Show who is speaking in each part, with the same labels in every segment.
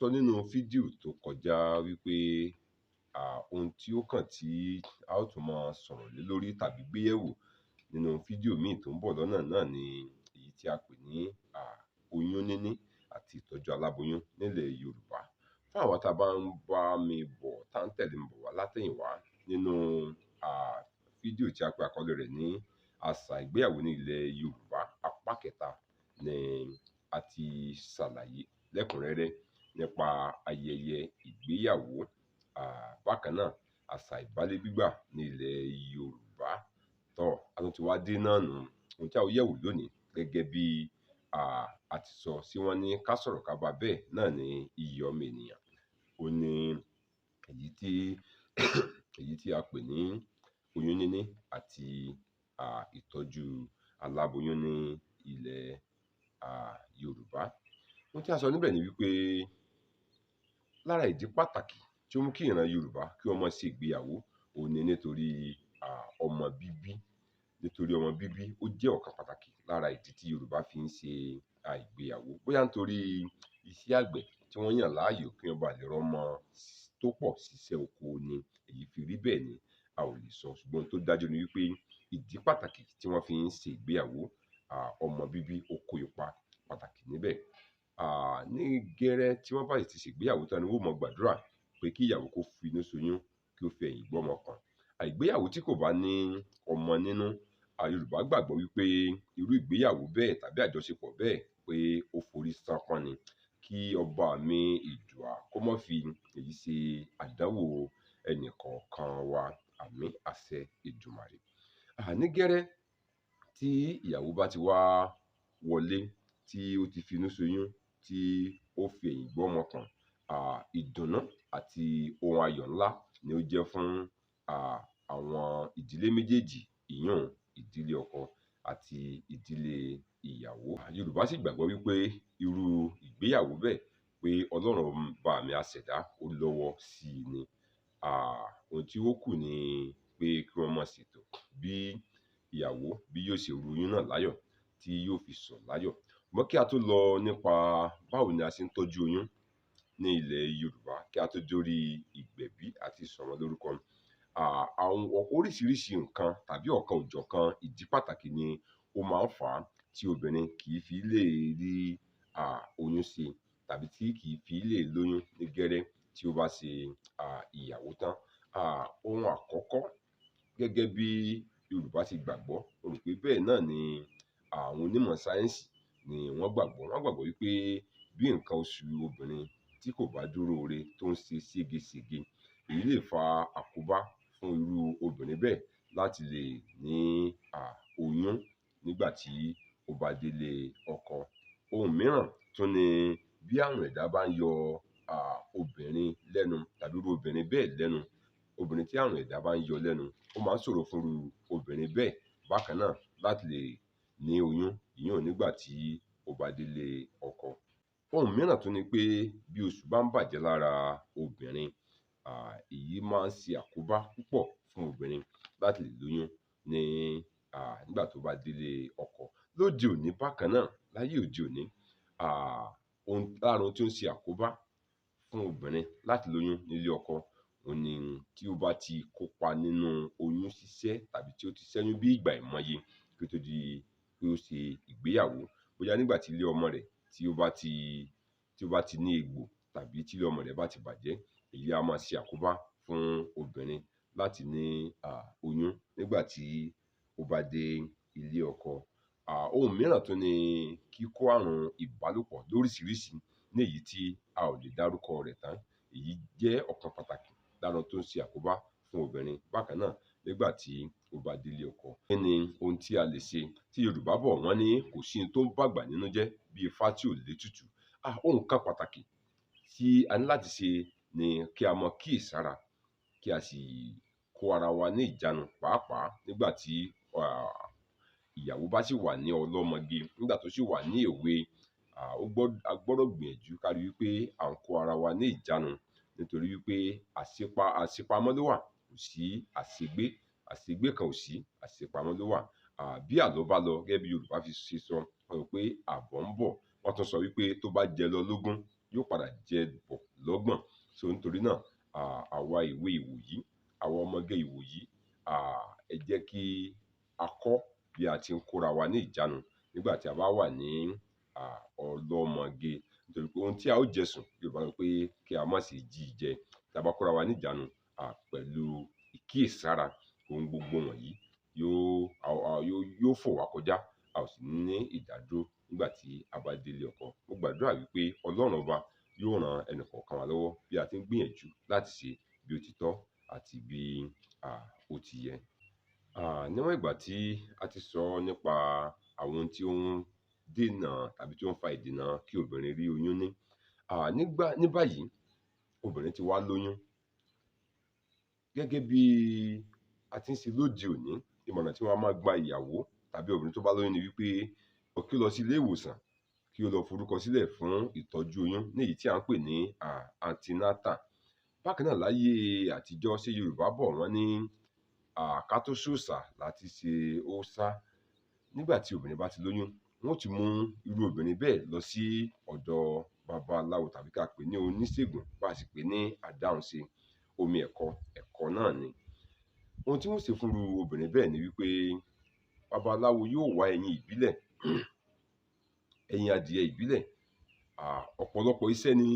Speaker 1: Sọ nínú fídíò tó kọjá wípé ohun tí ó kàn tí a ó tún máa sọ̀rọ̀ lé lórí tàbí gbé yẹ̀wò nínú fídíò míì tó ń bọ̀ lọ́nà náà ni èyí tí a pè ní oyún níní àti ìtọ́jú aláboyún nílẹ̀ Yorùbá. Fún àwa tá a bá ń bá mi bọ̀, tá ń tẹ̀lé mi bọ̀ wá látẹ̀yìnwá nínú fídíò tí a pè àkọlé rẹ̀ ní àṣà ìgbéyàwó ní ilẹ̀ Yorùbá apá kẹta ni a ti ṣàlàyé lẹ́kùnrẹ́rẹ́ nípa ayẹyẹ ìgbéyàwó. Bákan náà, àṣà ìbálé-gbígbà ní ilẹ̀ Yorùbá. Tọ́, a tún ti wá dé náà nù. Ohun tí a ó yẹ̀wò lónìí gẹ́gẹ́ bí a ti sọ sí wọ́n ní ká sọ̀rọ̀ ká bá bẹ́ẹ̀ náà ni iyì ọmọ ènìyàn. Ó ní èyí tí a pè ní oyún níní àti ìtọ́jú aláboyún ní ilẹ̀ Yorùbá. Ohun tí a sọ níbẹ̀ ni wípé lára ìdí pàtàkì tí ó mú kí ìran Yorùbá kí wọ́n máa ṣe ìgbéyàwó òun ni nítorí ọmọ bíbí. Nítorí ọmọ bíbí ó jẹ́ ọ̀kan pàtàkì lára ìdí tí Yorùbá fi ń ṣe ìgbéyàwó. Bóyá nítorí iṣẹ́ àgbẹ̀ tí wọ́n yàn láàyò kí wọ́n bá lè rọ́mọ tó pọ̀ ṣiṣẹ́ oko ni èyí fi rí bẹ́ẹ̀ ni a ò lè sọ. Ṣùgbọ́n ohun tó dájú ni wípé ìdí pàtàkì tí wọ́n fi ń ṣe ìgbéyàwó, ọmọ bíbí ó kó ipa pàtàkì níbẹ̀. Ní gẹ́rẹ́ tí wọ́n bá sì ti ṣe ìgbéyàwó tán ni wọ́n ó mọ gbàdúrà pé kí ìyàwó kó fi inú ṣoyún kí ó fi ẹ̀yìn gbọ́mọ pọ̀n. Ìgbéyàwó tí kò bá ní ọmọ nínú, Yorùbá gbàgbọ́ wípé irú ìgbéyàwó bẹ́ẹ̀ tàbí àjọṣepọ̀ bẹ́ẹ̀ pé ó forí ṣánpọ́n ni. Kí ọba mi Èdùà kó má fi èyí ṣe àdánwò ẹnì kọ̀ọ̀kan wa. Àmín àṣẹ Èdùmàrè. Ní gẹ́rẹ́ tí ìyàwó bá ti wá wọlé, tí ó ti fi inú ṣoyún, tí ó fi ẹ̀yìn gbọ́mọ pọ̀n, ìdùnnú àti ohun ayọ̀ ńlá ni ó jẹ́ fún àwọn ìdílé méjèèjì, ìyún ìdílé ọkọ àti ìdílé ìyàwó. Yorùbá sì gbàgbọ́ wípé irú ìgbéyàwó bẹ́ẹ̀ pé Ọlọ́run ọba mi aṣẹ̀dá ó lọ́wọ́ sí i ni. Ohun tí ó kù ni pé kí wọ́n máa ṣètò bí ìyàwó bí yóò ṣe ru oyún náà láyọ̀ tí yóò fi sọ̀ láyọ̀. Ṣùgbọ́n kí a tó lọ nípa báwo ni a ṣe ń tọ́jú oyún ní ilẹ̀ Yorùbá, kí a tó dórí ìgbẹ̀bí àti ìsọmọlórúkọ, àwọn oríṣiríṣi nǹkan tàbí ọ̀kan òjọ̀kan ìdí pàtàkì ni ó máa ń fà á tí obìnrin kì í fi lè rí oyún ṣe tàbí tí kì í fi lè lóyún ní gẹ́rẹ́ tí ó bá ṣe ìyàwó tán. Ohun àkọ́kọ́, gẹ́gẹ́ bí Yorùbá ṣe gbàgbọ́, mo rò pé bẹ́ẹ̀ náà ni àwọn onímọ̀ sáyẹ́ǹsì ni wọ́n gbàgbọ́. Wọ́n gbàgbọ́ wípé bí nǹkan oṣù obìnrin tí kò bá dúró re tó ń ṣe ségesège, èyí lè fa àkóbá fún irú obìnrin bẹ́ẹ̀ láti lè ní oyún nígbà tí ó bá délé ọkọ. Ohun mìíràn tún ni bí àrùn ẹ̀dá bá ń yọ obìnrin lẹ́nu tàbí irú obìnrin bẹ́ẹ̀ lẹ́nu. Obìnrin tí àrùn ẹ̀dá bá ń yọ lẹ́nu, ó máa ń ṣòro fún irú obìnrin bẹ́ẹ̀ bákan náà láti lè ní oyún, ìyún nígbà tí ó bá délé ọkọ. Ohun mìíràn tún ni pé bí oṣù bá ń bàjẹ́ lára obìnrin, èyí máa ń ṣe àkóbá púpọ̀ fún obìnrin láti lè lóyún ní nígbà tó bá délé ọkọ. Lóde òní bákan náà, láyé òde òní, ohun lára ohun tí ó ń ṣe àkóbá fún obìnrin láti lóyún nílé ọkọ, òun ni tí ó bá ti kópa nínú oyún ṣíṣẹ́ tàbí tí ó ti ṣẹ́yún bí ìgbà àìmọye kí ó tó di pé ó ṣe ìgbéyàwó. Bóyá nígbà tí ilé ọmọ rẹ̀ tí ó bá ti ní egbò tàbí tí ilé ọmọ rẹ̀ bá ti bàjẹ́, èyí á máa ṣe àkóbá fún obìnrin láti ní oyún nígbà tí ó bá dé ilé ọkọ. Ohun mìíràn tún ni kíkó àrùn ìbálòpọ̀ lóríṣiríṣi ní èyí tí a ò lè dárúkọ rẹ̀ tán. Èyí jẹ́ ọ̀kan pàtàkì lára ohun tó ń ṣe àkóbá fún obìnrin bákan náà nígbà tí ó bá délé ọkọ. Kí ni ohun tí a lè ṣe? Tí Yorùbá bọ̀ wọ́n ní kò sí ohun tó ń bàgbà nínú jẹ́ bí ifá tí ò létùtù. Ohun kan pàtàkì tí a ní láti ṣe ni kí a mọ kíyèsára, kí a sì kó ara wa ní ìjánu pàápàá nígbà tí ìyàwó bá sì wà ní ọlọ́mọge, nígbà tó sì wà ní èwe. A gbọ́dọ̀ gbìyànjú ká rí wípé à ń kó ara wa ní ìjánu nítorí wípé àṣepamọ́ ló wà, kò sí àṣegbé, àṣegbé kan ò sí, àṣepamọ́ ló wà. Bí àlọ́ bá lọ, gẹ́gẹ́ bí Yorùbá fi ṣe sọ, wọ́n sọ pé àbọ̀ ń bọ̀. Wọ́n tún sọ wípé tó bá jẹ lọ lógún, yóò padà jẹ bọ̀ lọ́gbọ̀n. So nítorí náà, àwa ìwé ìwòyí, àwa ọmọge ìwòyí, ẹ jẹ́ kí a kọ́ bí a ti ń kóra wa ní ìjánu nígbà tí a bá wà ní ọlọ́mọge. Nítorí pé ohun tí a ó jẹ sùn, Yorùbá sọ pé kí a má ṣe jí jẹ. Tí a bá kóra wa ní ìjánu pẹ̀lú ìkíyèsára, ohun gbogbo wọ̀nyí yóò fò wá kọjá, a ò sì ní ìdádúró nígbà tí a bá délé ọkọ. Mo gbàdúrà wípé Ọlọ́run ọba yóò ran ẹnì kọ̀ọ̀kan wa lọ́wọ́ bí a ti ń gbìyànjú láti ṣe bí ó ti tọ́ àti bí ó ti yẹ. Níwọ̀n ìgbà tí a ti sọ nípa àwọn ohun tí ó ń dènà tàbí tí ó ń fa ìdènà kí obìnrin rí oyún ní. Ní báyìí, obìnrin ti wá lóyún. Gẹ́gẹ́ bí a ti ń ṣe lóde òní, ìmọ̀ràn tí wọ́n á máa gba ìyàwó tàbí obìnrin tó bá lóyún ni wípé kí ó lọ sí ilé ìwòsàn, kí ó lọ forúkọ sílẹ̀ fún ìtọ́jú oyún ní èyí tí à ń pè ní antenatal. Bákan náà láyé àtijọ́, ṣé Yorùbá bọ̀ wọ́n ní ká tó ṣòòṣà láti ṣe óòṣà. Nígbà tí obìnrin bá ti lóyún, wọ́n ó ti mú irú obìnrin bẹ́ẹ̀ lọ sí ọ̀dọ̀ babaláwo tàbí ká pè ní oníṣègùn, bá sì pè ní adáhunṣe. Omi ẹ̀kọ, ẹ̀kọ náà ni. Ohun tí wọ́n ṣe fún irú obìnrin bẹ́ẹ̀ ni wípé babaláwo yóò wá ẹyin ìbílẹ̀, ẹyin adìẹ ìbílẹ̀. Ọ̀pọ̀lọpọ̀ iṣẹ́ ni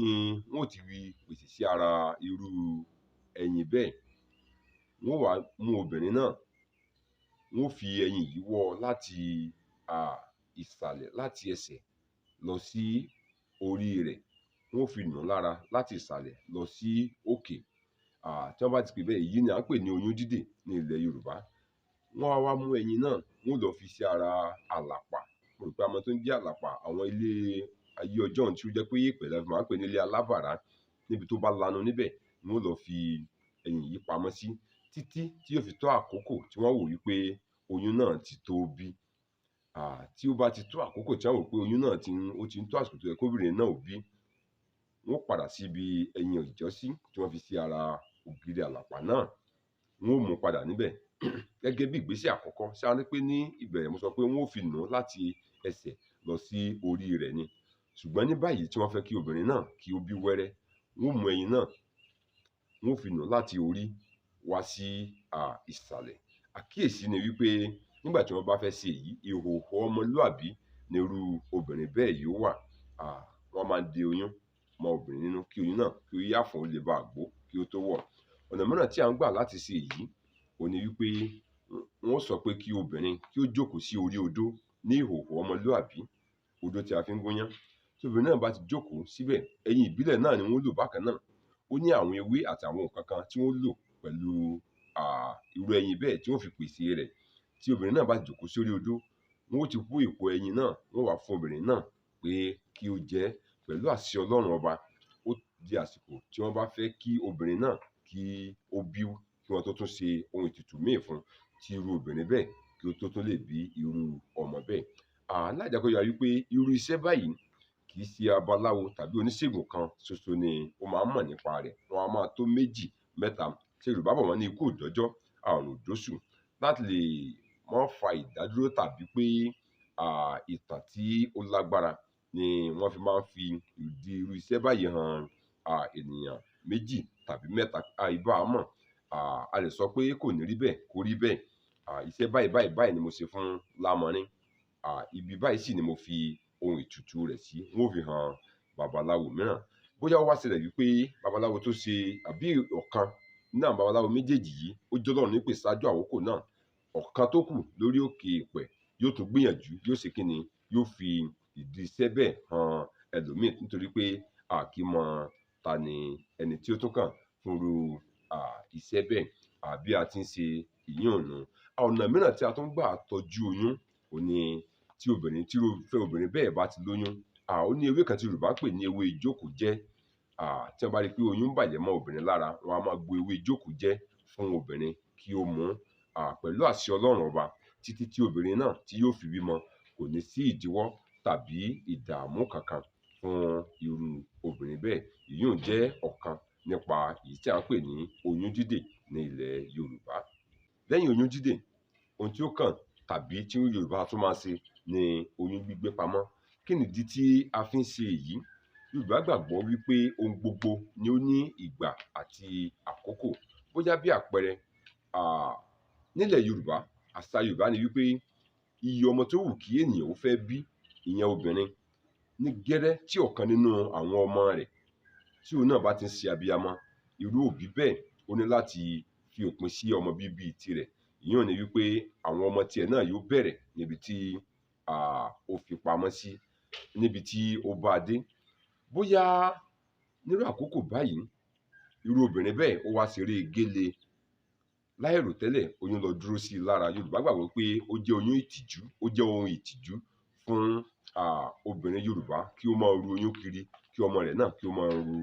Speaker 1: wọ́n ó ti fi pèsè sí ara irú ẹyin bẹ́ẹ̀. Wọ́n wá mú obìnrin náà, wọ́n ó fi ẹyin yìí wọ́ láti ìsàlẹ̀, láti ẹsẹ̀ lọ sí orí rẹ̀. Wọ́n ó fi nù lára láti ìsàlẹ̀ lọ sí òkè. Tí wọ́n bá ti pè bẹ́ẹ̀, èyí ni à ń pè ní oyún dídè ní ilẹ̀ Yorùbá. Wọ́n á wá mú ẹyin náà, wọ́n ó lọ fi sí ara àlàpà. Mo rò pé a mọ tó ń jẹ́ àlàpà, àwọn ilé ayé ọjọ́un tí ó jẹ́ pé yèèpẹ̀ la fi máa ń pè ní ilé alábàrá. Níbi tó bá lanu níbẹ̀ ni wọ́n ó lọ fi ẹyin yìí pamọ́ sí títí tí yóò fi tó àkókò tí wọ́n wò wípé oyún náà ti tó bí. Tí ó bá ti tó àkókò tí wọ́n wò pé oyún náà ti ń tó àsìkò tó yẹ kí obìnrin náà ó bí, wọ́n padà sí ibi ẹyin ìjọ́sí tí wọ́n fi sí ara ògiri àlàpà náà. Wọ́n ó mú padà níbẹ̀ gẹ́gẹ́ bí ìgbésẹ̀ àkọ́kọ́. Ṣé a rí pé ní ìbẹ̀rẹ̀ mo sọ pé wọ́n ó fi nù láti ẹsẹ̀ lọ sí orí rẹ̀ ni. Ṣùgbọ́n ní báyìí tí wọ́n fẹ́ kí obìnrin náà kí ó bí wẹ́rẹ́, wọ́n ó mú ẹyin náà, wọ́n ó fi nù láti orí wá sí ìsàlẹ̀. Àkíyèsí ni wípé nígbà tí wọ́n bá fẹ́ ṣe èyí, ìhòhò ọmọlúàbí ni irú obìnrin bẹ́ẹ̀ yóò wà. Wọ́n máa ń de oyún mọ́ obìnrin nínú kí oyún náà kí ó yá fún ó lè bá gbó kí ó tó wọ̀. Ọ̀nà mìíràn tí à ń gbà láti ṣe èyí òun ni wípé wọ́n sọ pé kí obìnrin kí ó jókòó sí orí odó ní ìhòhò ọmọlúàbí, odó tí a fi ń gúnyán. Tí obìnrin náà bá ti jókòó síbẹ̀, ẹyin ìbílẹ̀ náà ni wọ́n lò bákan náà. Ó ní àwọn ewé àti àwọn nǹkan kan tí wọ́n lò pẹ̀lú irú ẹyin bẹ́ẹ̀ tí wọ́n fi pèsè rẹ̀. Tí obìnrin náà bá ti jókòó sórí odó, wọ́n ó ti bó èpo ẹyin náà, wọ́n wá fún obìnrin náà pé kí ó jẹ ẹ́ pẹ̀lú àṣẹ Ọlọ́run ọba. Ó di àsìkò tí wọ́n bá fẹ́ kí obìnrin náà kí ó bí, kí wọ́n tó tún ṣe ohun ètùtù míì fún tí irú obìnrin bẹ́ẹ̀ kí ó tó tún lè bí irú ọmọ bẹ́ẹ̀. Láì jẹ́ kó yé wa wípé irú iṣẹ́ báyìí kì í ṣe babaláwo tàbí oníṣègùn kan ṣoṣo ni ó máa ń mọ̀ nípa rẹ̀. Wọ́n á máa tó méjì, mẹ́ta. Ṣé Yorùbá bọ̀ wọ́n ní ikú ò dọ́jọ́, àrùn ò dóṣù. Láti lè má fa ìdádúró tàbí pé ìtàn tí ó lágbára ni wọ́n fi máa ń fi ìdí irú iṣẹ́ báyìí hàn ènìyàn méjì tàbí mẹ́ta. Àìbá mọ̀, a lè sọ pé kò ní rí bẹ́ẹ̀, kó rí bẹ́ẹ̀. Iṣẹ́ báyìí báyìí báyìí ni mo ṣe fún Lámọ̀rín. Ibi báyìí sì ni mo fi ohun ètùtù rẹ̀ sí. Wọ́n ó fi hàn babaláwo mìíràn. Bóyá ó wá ṣẹlẹ̀ wípé babaláwo tó ṣe àbí ọ̀kan nínú àwọn babaláwo méjèèjì yìí ó jẹ́ Ọlọ́run nípè ṣáájú àkókò náà. Ọ̀kan tó kù lórí òkè èèpẹ̀ yóò tún gbìyànjú, yóò ṣe kíni, yóò fi ìdí iṣẹ́ bẹ́ẹ̀ hàn ẹlòmíì nítorí pé a kì í mọ ta ni ẹni tí ó tún kàn fún irú iṣẹ́ bẹ́ẹ̀ àbí a ti ń ṣe ìyún òun. Ọ̀nà mìíràn tí a tún gbà tọ́jú oyún òun ni tí obìnrin tí irúfẹ́ obìnrin bẹ́ẹ̀ bá ti lóyún. Ó ní ewé kan tí Yorùbá ń pè ní ewé ìjókòó jẹ́. Tí wọ́n bá rí pé oyún ń bàjẹ́ mọ́ obìnrin lára, wọ́n á máa gbo ewé ìjókòó jẹ́ fún obìnrin kí ó mú pẹ̀lú àṣẹ Ọlọ́run ọba títí tí obìnrin náà tí yóò fi bímọ. Kò ní sí ìdíwọ́ tàbí ìdààmú kankan fún irú obìnrin bẹ́ẹ̀. Ìyún jẹ́ ọ̀kan nípa èyí tí à ń pè ní oyún dídè ní ilẹ̀ Yorùbá. Lẹ́yìn oyún dídè, ohun tí ó kàn tàbí tí Yorùbá tún máa ń ṣe ni oyún gbígbé pamọ́. Kí nìdí tí a fi ń ṣe èyí? Yorùbá gbàgbọ́ wípé ohun gbogbo ni ó ní ìgbà àti àkókò. Bóyá bí àpẹẹrẹ, nílẹ̀ Yorùbá, àṣà Yorùbá ni wípé iye ọmọ tó wù kí ènìyàn ó fẹ́ bí, ìyẹn obìnrin, ní gẹ́rẹ́ tí ọ̀kan nínú àwọn ọmọ rẹ̀ tí òun náà bá ti ń ṣe abiyamọ, irú òbí bẹ́ẹ̀ ó ní láti fi òpin sí ọmọ bíbí tirẹ̀. Ìyẹn ni wípé àwọn ọmọ tiẹ̀ náà yóò bẹ̀rẹ̀ níbi tí ó fi pamọ́ sí, níbi tí ó bá dé. Bóyá nírú àkókò báyìí, irú obìnrin bẹ́ẹ̀ ó wá ṣeré gélé láìròtẹ́lẹ̀, oyún lọ dúró sí i lára. Yorùbá gbàgbọ́ pé ó jẹ́ oyún ìtìjú, ó jẹ́ ohun ìtìjú fún obìnrin Yorùbá kí ó máa ru oyún kiri, kí ọmọ rẹ̀ náà kí ó máa ru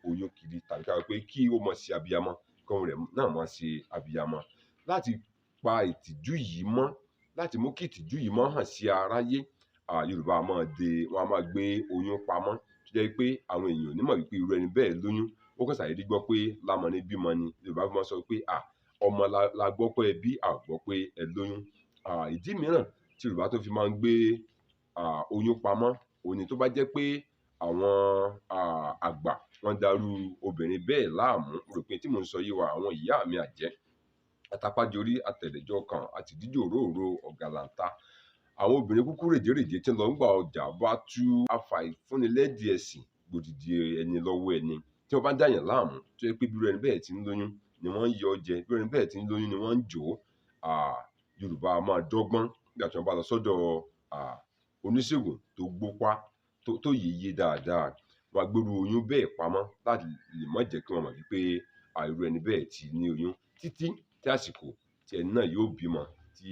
Speaker 1: oyún kiri, tàbí ká sọ pé kí ó máa ṣe abiyamọ, kí ọmọ rẹ̀ náà máa ṣe abiyamọ. Láti pa ìtìjú yìí mọ́, láti mú kí ìtìjú yìí má hàn sí aráyé, Yorùbá máa de, wọ́n á máa gbé oyún pamọ́, tó jẹ́ pé àwọn èèyàn ò ní mọ̀ wípé irú ẹni bẹ́ẹ̀ lóyún. Ó kàn ṣàdédé gbọ́ pé lámọní bímọ ni. Yorùbá fi máa sọ pé ọmọ la gbọ́ pé ẹ bí, a ò gbọ́ pé ẹ lóyún. Ìdí mìíràn tí Yorùbá tó fi máa ń gbé oyún pamọ́, òun ni tó bá jẹ́ pé àwọn àgbà wọ́n darú obìnrin bẹ́ẹ̀ láàmú. Mo rò pé tí mò ń sọ yé wa, àwọn ìyá mi àjẹ́, atapájorí, atẹ̀lẹ́jọ́ kan, àtìdíjò òróòro, ọ̀gàlàǹtà. Àwọn obìnrin kúkú rèjérèjé tí ń lọ ń gba ọjà bá tú afàìfúnnilẹ́dì ẹ̀sìn gbòdìdì ẹni lọ́wọ́ ẹni. Tí wọ́n bá ń dàyàn láàmú, tó jẹ́ pé bí irú ẹni bẹ́ẹ̀ tí ń lóyún ni wọ́n ń yọ jẹ, bí irú ẹni bẹ́ẹ̀ tí ń lóyún ni wọ́n ń jò ó. Yorùbá máa dọ́gbọ́n nígbà tí wọ́n bá lọ sọ́dọ̀ oníṣègùn tó gbópá, tó yeye dáadáa. Wọ́n á gbérú oyún bẹ́ẹ̀ pamọ́ láti lè má jẹ́ kí wọ́n mọ̀ wípé irú ẹni bẹ́ẹ̀ ti ní oyún títí tí àsìkò tí ẹni náà yóò bímọ tí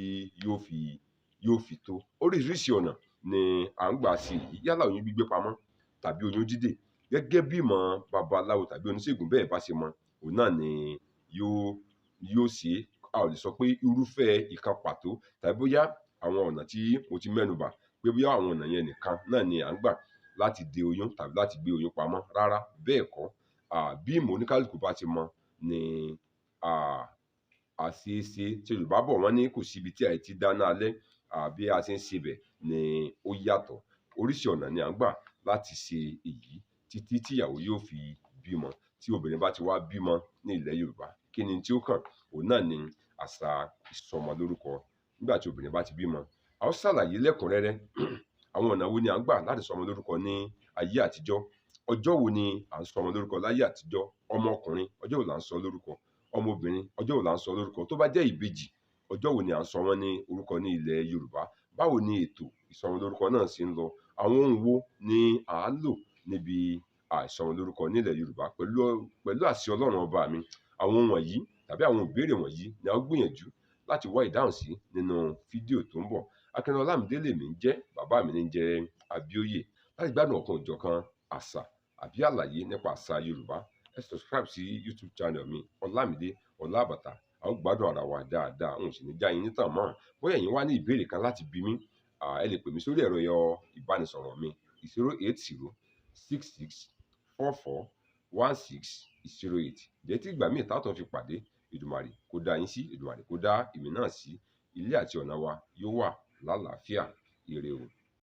Speaker 1: yóò fi tó. Oríṣiríṣi ọ̀nà ni à ń gbà ṣe èyí, yálà oyún gbígbé pamọ́ tàbí oyún dídè. Gẹ́gẹ́ bí ìmọ̀ babaláwo tàbí oníṣègùn bẹ́ẹ̀ bá ṣe mọ̀, òun náà ni yóò ṣe. A ò lè sọ pé irúfẹ́ ìkan pàtó tàbí bóyá àwọn ọ̀nà tí mo ti mẹ́nu bà pé bóyá àwọn ọ̀nà yẹn nìkan náà ni à ń gbà láti de oyún tàbí láti gbé oyún pamọ́. Rárá, bẹ́ẹ̀ kọ́. Bí ìmọ̀ oníkálukú bá ti mọ̀ ni àṣeéṣe. Tí Yorùbá bọ̀ wọ́n ní kò sí ibi tí àì ti dáná alẹ́, bí a ṣe ń ṣe bẹ̀ ni ó yàtọ̀. Oríṣi ọ̀nà ni à ń gbà láti ṣe èyí títí tí ìyàwó yóò fi bímọ. Tí obìnrin bá ti wá bímọ ní ilẹ̀ Yorùbá, kí ni tí ó kàn? Òun náà ni àṣà ìsọmọlórúkọ. Nígbà tí obìnrin bá ti bímọ, a ó ṣàlàyé lẹ́kùnrẹ́rẹ́ àwọn ọ̀nà wo ni à ń gbà láti sọmọlórúkọ ní ayé àtijọ́. Ọjọ́ wo ni à ń sọmọlórúkọ láyé àtijọ́? Ọmọkùnrin, ọjọ́ wo là ń sọ lórúkọ? Ọmọbìnrin, ọjọ́ wo là ń sọ lórúkọ? Tó bá jẹ́ ìbejì, ọjọ́ wo ni à ń sọ wọ́n ní orúkọ ní ilẹ̀ Yorùbá? Báwo ni ètò ìsọmọlórúkọ náà ṣe ń lọ? Àwọn ohun wo ni à ń lò níbi ìsọmọlórúkọ nílẹ̀ Yorùbá? Pẹ̀lú àṣẹ Ọlọ́run ọba mi, àwọn ohun wọ̀nyí tàbí àwọn ìbéèrè wọ̀nyí ni a ó gbìyànjú láti wá ìdáhùn sí nínú fídíò tó ń bọ̀. Akin Ọlámídé lèmi ń jẹ́, bàbá mi ní jẹ́ Abíóyè. Láti gbádùn ọ̀kan òjọ̀kan àṣà àbí àlàyé nípa àṣà Yorùbá, ẹ subscribe sí YouTube channel mi, Ọlámídé Ọlábàtà. A ó gbádùn ara wa dáadáa, n ò sì ní já yín nítàn mọ́. Bóyá ẹ̀yin wá ní ìbéèrè kan láti bi mí, ẹ lè pè mí sórí ẹ̀rọ ìbánisọ̀rọ̀ mi 080 66 44 16 08. Jẹ́ tí ìgbà míì tá tún fi pàdé, Èdùmàrè kó dá yín sí, Èdùmàrè kó dá èmi náà sí. Ilé àti ọ̀nà wa yóò wà lálàáfíà. Ire o.